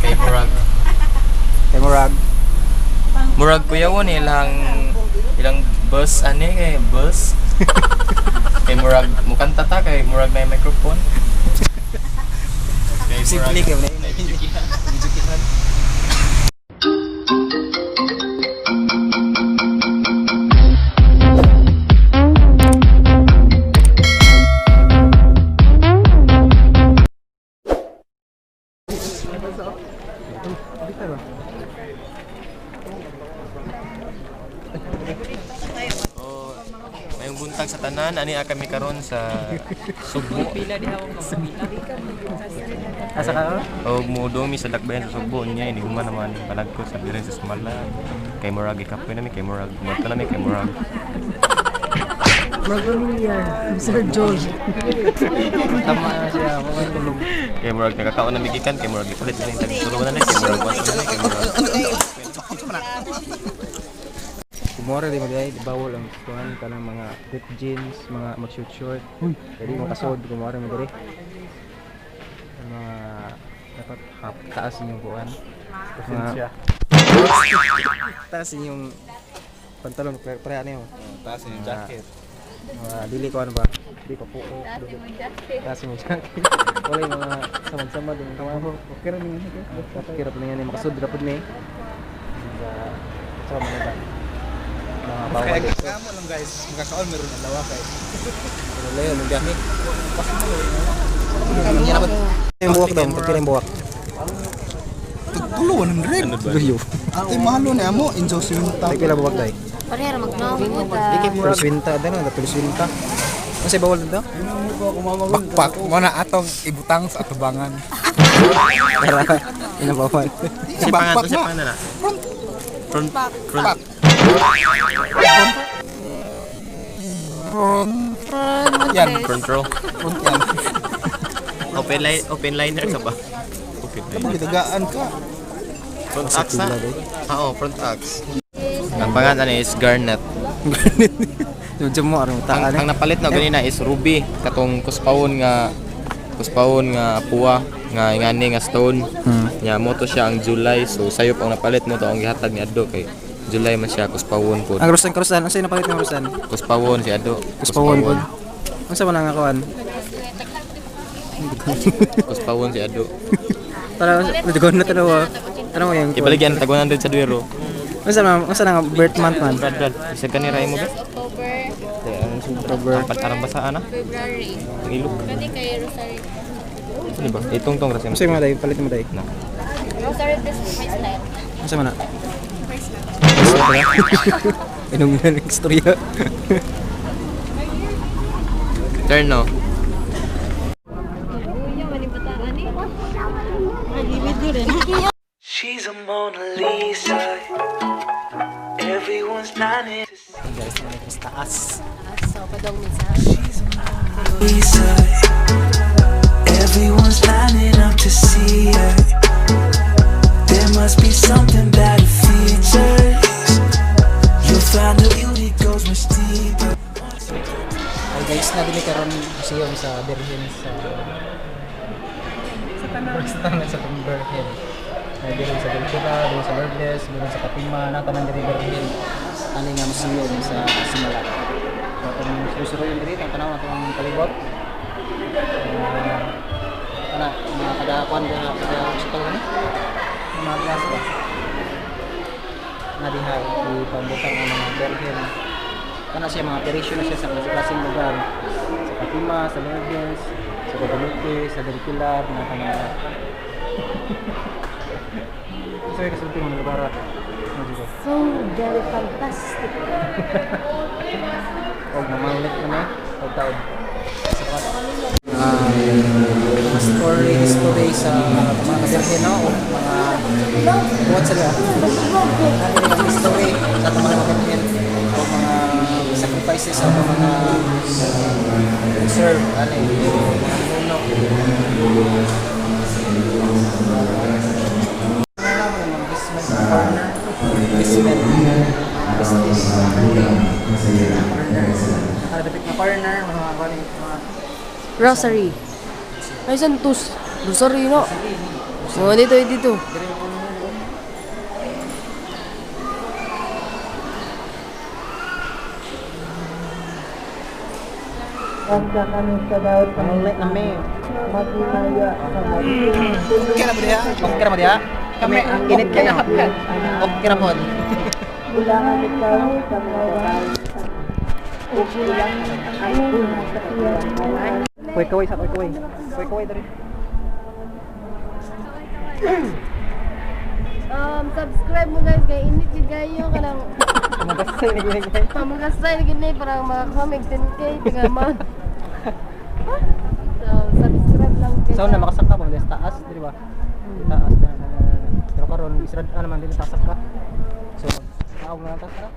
Kay murag Kay murag. murag kuyawon ilang ilang bus ani kay bus. Kay murag mukanta ta kay murag na microphone. Kay Simple kay na. Gijukihan. Oh, mayong buntag sa tanan ani kami karon sa Sugbo. Asa ka? Og moudong mi sa Dakbayan sa Sugbo niya ini human naman palagko sa birin sa Sumala. Kay murag ikapoy nami kay murag moto nami kay murag. Murag pamilya. Sir George. Tama na siya, mga tulog. Kay murag nakakaon nami gikan kay murag ipalit nami tag tulungan nami kay murag waso nami kay murag. Kumora di mo di bawol ang kuan kanang mga ripped jeans, mga mag short short. Kaya di mo kasod kumora mo diri. Ang mga dapat half taas inyong kuan. Mga taas inyong pantalon pre pre ano yun? Taas yung jacket. Mga dili ko ano ba? Di ko puo. Taas inyong jacket. Wala yung mga samad-samad yung mga Okay ra ni. Okay ra po na yan, makasud ra po ni. Sa mga ba? Mga bawal. Kaya kamo lang guys, makakaon meron ang lawa kay. Pero layo ng biyahe. Yung buwak daw, pagkira yung buwak. Tulo 100. Luyo. Ate mahalo ni amo enjoy swinta. Ay pila buwak day. Parehara magnaong Tuliswinta dano, tuliswinta. Ano sa bawal dito? Bakpak mo na atong ibutang sa atubangan. Para inabawal. Si pangan Bakpak to si na. pangan na. Front front Yan, front row. front yan. Open line open liner ka ba? Open liner. Gitagaan ka. Front axe na. Ah, oh, front axe. Ang pangan ani is Garnet. Yung mo aron Ang, taan. ang napalit na ganina is ruby katong kuspawon nga puwa nga ingani nga stone. Nya mo to siya ang July, so sayop ang napalit mo to ang gihatag ni Ado kay July man siya kuspawon po. Ang rusan karusan, ang sa'yo napalit ng rusan? Kuspawon si Ado. Kuspawon po. Ang sa man ang akuan? Kuspawon si Ado. Tara, tugon na tanawa. Tanawa yung kuan. Ibaligyan tag 100 sa duero. Unsa man, unsa na nga birth month man? Brad Brad, isa gani ra mo ba? October, October. Ang pantarang basaan na. February. Ang ilog. Kani kay Rosary. Ano ba? Itong tong ra siya. Unsa man day palit mo day? Na. Rosary bracelet. Unsa man na? Inom na ng istorya. Turn no. She's a Mona Lisa. Everyone's lining to see Guys, nandito sa taas. So, padong minsan. Lisa. Everyone's lining up to see her. There must be something about her features. You'll find the beauty goes much deeper. Ay guys, nadili karon museum sa Berhin sa sa tanan sa Berhin. Ay diri sa Ventura, diri sa Lourdes, diri sa Katima, na tanan diri Berhin. Ani nga museum sa Simala. So atong susuroy diri ang tanaw atong palibot. Ana mga kada kuan kada kada sa tawag ani? Mga glass ba? Na diha ipambutang ang mga Berhin kana siya mga operation na siya sa klase-klaseng lugar sa Fatima, sa Lourdes, sa Guadalupe, sa Del Pilar, na kanang so yung kasulti mo ng lugar ano dito? So very fantastic. Og mamanglit na ni og taon sa mga story history sa mga kabirhen no o mga buhat sa mga history sa atong mga kabirhen o mga sacrifices sa atong mga serve ani mga nunok basement corner basement basement corner nakadapit na corner mga mga Rosary. Ay, Santos. Rosary no. Oh, dito, dito. Okay na mo diha? Okay na mo diha? Kami, init kayo. Okay na po. Kaway kaway sa kaway kaway. Kaway kaway diri. Subscribe mo guys kay init jud kayo kanang Magasay ni gini guys. pamugasay na gid ni para makakamig 10K taga man. So, subscribe lang kayo. Sa una makasaka pa mo taas diri ba? Taas na na, na, na. Pero karon israd naman dili sasaka. So, taog na lang taas ra.